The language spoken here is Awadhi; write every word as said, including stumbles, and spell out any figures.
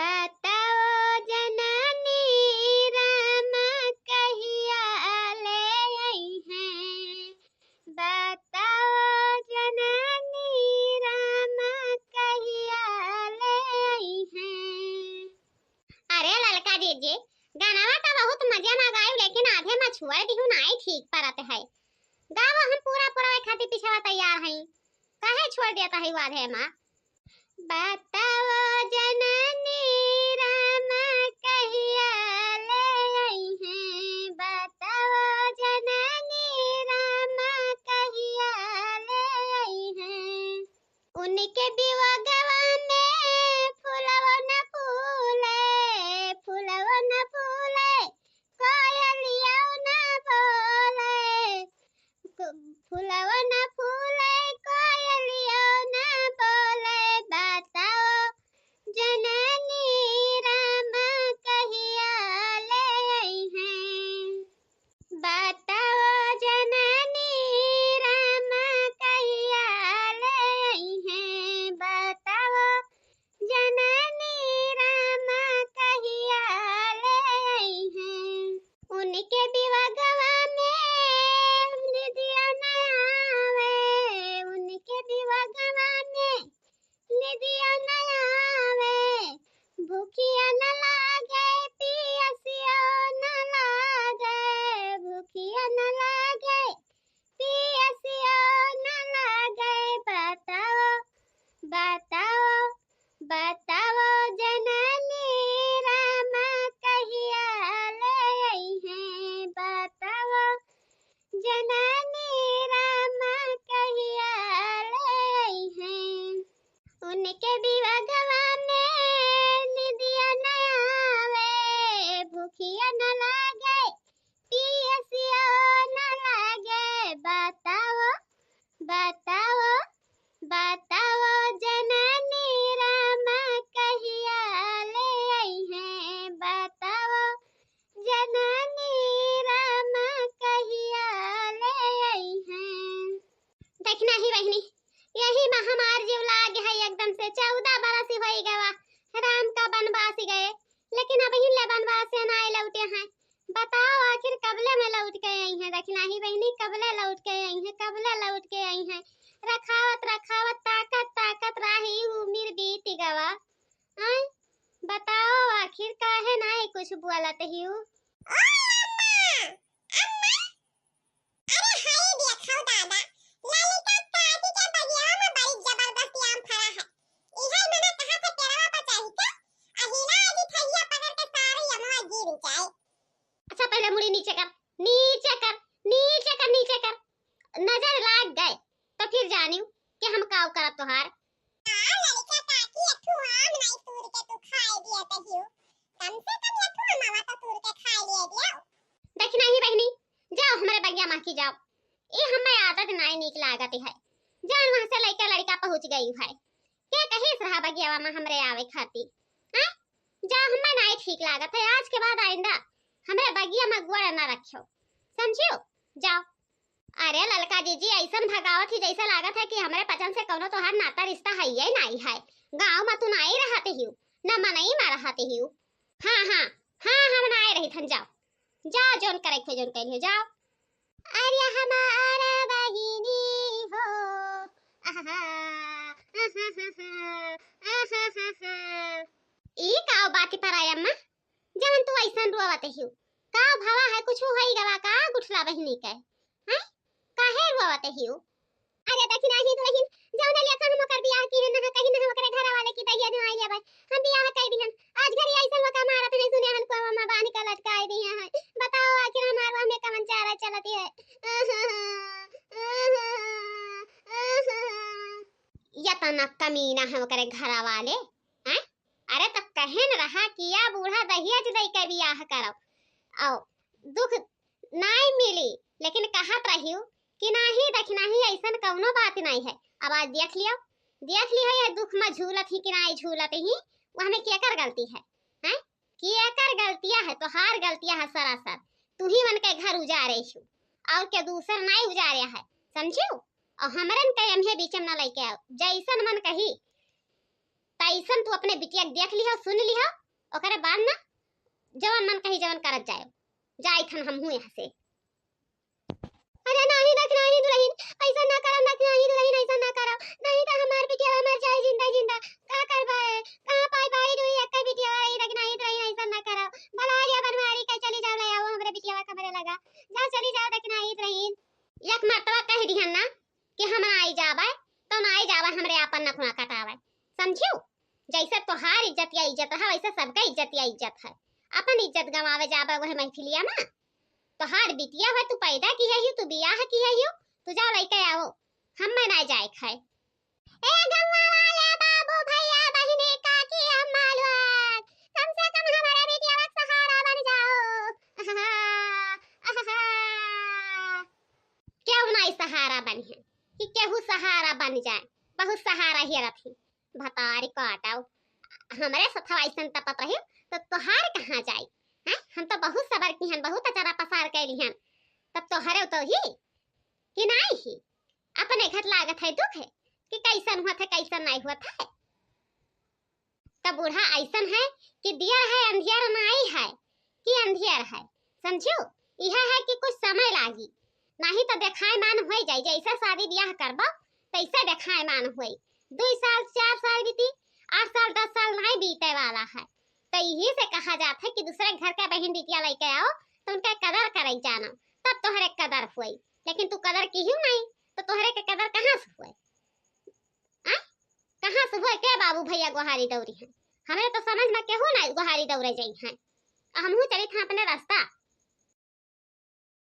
बताओ जननी राम कहिया ले अइहैं, बताओ जननी राम कहिया ले अइहैं। अरे ललका जीजी, गानवा त बहुत मजे मा गायू, लेकिन आधे मा छोड़ दिहू, नाई ठीक परत है। गावा, हम पूरा पूरा खातिर पिछवा तैयार हई, काहे छोड़ देत हई आधे मा? बताओ जननी राम कहिया ले अइहैं, बताओ जननी राम कहिया ले अइहैं। उनके बिवगवा में फुलवा न फूले, फुलवा न फूले, कोयलिया न बोले, को-, फुलवा न फूले, कोयलिया न बोले। बताओ जननी राम कहिया ले अइहैं। बताओ जननी राम कहिया ले अइहैं, बताओ जननी राम कहिया ले अइहैं। उनके बिवगवा में निदिया न आवे, उनके बिवगवा में निदिया न आवे, भूखिया न लागे, पियसिया न लागे, भूखिया न लागे, पियसिया न लागे। बताओ, बताओ, बताओ जननी राम कहिया ले अइहैं, बताओ जननी राम कहिया ले अइहैं। उनके बिवगवा में निदिया न आवे, भूखिया न लागे, पियसिया न लागे। बताओ, बताओ, बताओ जननी राम कहिया ले अइहैं, बताओ जननी राम कहिया ले अइहैं। देखना ही बहिनी, यही मा हमार जीव लाग है एकदम से। चौदह बरस होई गवा, राम का बनवास गए, लेकिन अबहिन ले बनवास से नाई लौटे हैं। बताओ आखिर कबले में लौट के अइहैं? देखना ही बहिनी, कबले लौट के अइहैं, कबले लौट के अइहैं? रखावत रखावत, ताकत ताकत राही उमिर बीत गवा। आय, बताओ आखिर काहे नाई कुछ बोलत हियू? ओ अम्मा, अम्मा, अरे हाय देखो दादा, ललिका काकी के बगिया में बड़ी जबरदस्त आम फरा है। इहे मने कहा थे पेड़वा पर चढ़ के, आ हिला दी ठैया पकड़ के सारी अमवा गिर जाए। अच्छा पहले मुड़ी नीचे कर, नीचे कर, नीचे कर, नीचे कर। नजर लाग गए तो फिर जानियो कि हम काव करब तोहार। आ लड़का काकी, अठू आम नाई तूर के तू खाए दिए तहियो। कम से कम अठू अमवा तो तूर के खाए लिए दियो। देखना ही बहिनी, जाओ हमरे बगिया मा की जाओ। ई हमें आदत नाई नीक लागत है। जान वहाँ से लइका लड़का पहुँच गई है। के कहिस रहा बगियावा मा हमरे आवे खातिर? हैं? जाओ, हमें नाई ठीक लागत है। आज के बाद आइंदा हमरे बगिया मा गोड़ न रखियो। समझियो? जाओ। अरे ललका जीजी, ऐसन भगावत ही जैसे लागत है कि हमरे पचन से कौनो तोहार नाता रिश्ता है ये नाई है। गाँव मा तू नाई रहत हियो, न मनई मा रहत हियो। हाँ, हाँ, हाँ, हम नाई रही थन, जाओ। जा, जौन करे थे, जौन करियो, जाओ। अरे हमार बहिनी हो, आहा, आहा, आहा, आहा। ई का बात पर आया अम्मा? जवन तू ऐसन रोवत हियो, का भवा है, कुछ होई गवा का गुठला बहिनी के? हैं? काहे रोवत हियो? अरे देखी नाही दुलहिन, जौने लेखा हम ओकर बियाह किहे न, कहीं न ओकरे घर वाले की दहिया दुआई लेबै। हम बियाह कई दिहन, आज घरी ऐसन ओका मारत नहीं सुने हन, कुआं मा बांध के लटकाई दिहे हैं। बताओ आखिर हमार वह में कवन चारा चलत है? यतना कमीना है ओकरे घर वाले, हैं? अरे त कहेन रहा कि या बूढ़ा दहिया जुदाई के बियाह करब, औ दुख नाई मिली, लेकिन कहत रहियो कि नाही दखिनाही ऐसन कौनो बात नाई है। अब आज देख लियो, देख लियो ये दुख मा झूलत ही कि नाई झूलत ही, वह में केकर गलती है, हैं? केकर गलतिया है? तोहार गलतिया है सरासर। तू ही मन के घर उजारे छु, और के दूसर नाई उजारे है, समझियो? और हमरन के एम्हे बीच में न लेके आओ, जैसन मन कही तैसन तू अपने बिटिया के देख लिहो, सुन लिहो, ओकरे बाद ना जवन मन कही जवन करत जायो। जाइत हन हमहू यहाँ से। अरे नाही दखिनाही दुलहिन, ऐसा ना करब दखिनाही दुलहिन, ऐसा ना करब, नहीं तो हमार बिटिया मर जाए जिंदा जिंदा। का करबे, कहाँ पाई बाड़ी दुई एक बिटिया रही दखिनाही दुलहिन, ऐसा ना करब। भला या बनवारी का चली जाओ, ले आओ हमरे बिटिया के हमरे लगा, जाओ चली जाओ दखिनाही दुलहिन। एक मर्तबा कह दिहन ना कि हम ना आई जाबे, तो ना आई जाबे हमरे आपन नखुआ कटावे, समझियो? जैसे तोहार इज्जत या इज्जत है, वैसे सबका इज्जत या इज्जत है। अपन इज्जत गंवावे जाबे वह महफिलिया में। तोहार बिटिया है, तू पैदा की है यू, तू बियाह की है यू, तू जाओ लइके आओ, हम में ना जाए खाए। ए गंवा वाले बाबू, भैया, बहिनी, काकी, अम्मा लोग, कम से कम हमारे बिटिया का सहारा बन जाओ। आहा, आहा। क्यों नहीं सहारा बनी है कि केहू सहारा बन जाए? बहुत सहारा ही रखी। भतारी काटव, हमरे सथवा ऐसन तपत रही तो तोहार कहाँ जाई? हैं? हम तो बहुत सबर की हन, बहुत अचारा पसार कैली हन, तब तोहरे तो ही कि नाई ही। अपने घर लागत है दुख है कि कैसन हुआ था, कैसन नहीं हुआ था। तब बूढ़ा ऐसन है कि दिया है अंधियर नाई है कि अंधियर है, समझियो? यह है कि कुछ समय लागी, नहीं तो देखायमान हो जाई। जैसे शादी ब्याह करबो तैसे देखायमान होई। दो साल चार साल बीती, आठ साल दस साल नहीं बीते वाला है। तो यही से कहा जात है कि दूसरे घर का बहन बिटिया लेके आओ तो उनका कदर करे जानो, तब तोहरे कदर होई। लेकिन तू कदर की ही नहीं तो तोहरे के कदर कहाँ से होई? आ? कहाँ से होई? के बाबू भैया गोहारी दौरी हैं? हमरे तो समझ में केहू ना गोहारी दौरे जाई हैं। हमहू चलित हैं अपने रास्ता।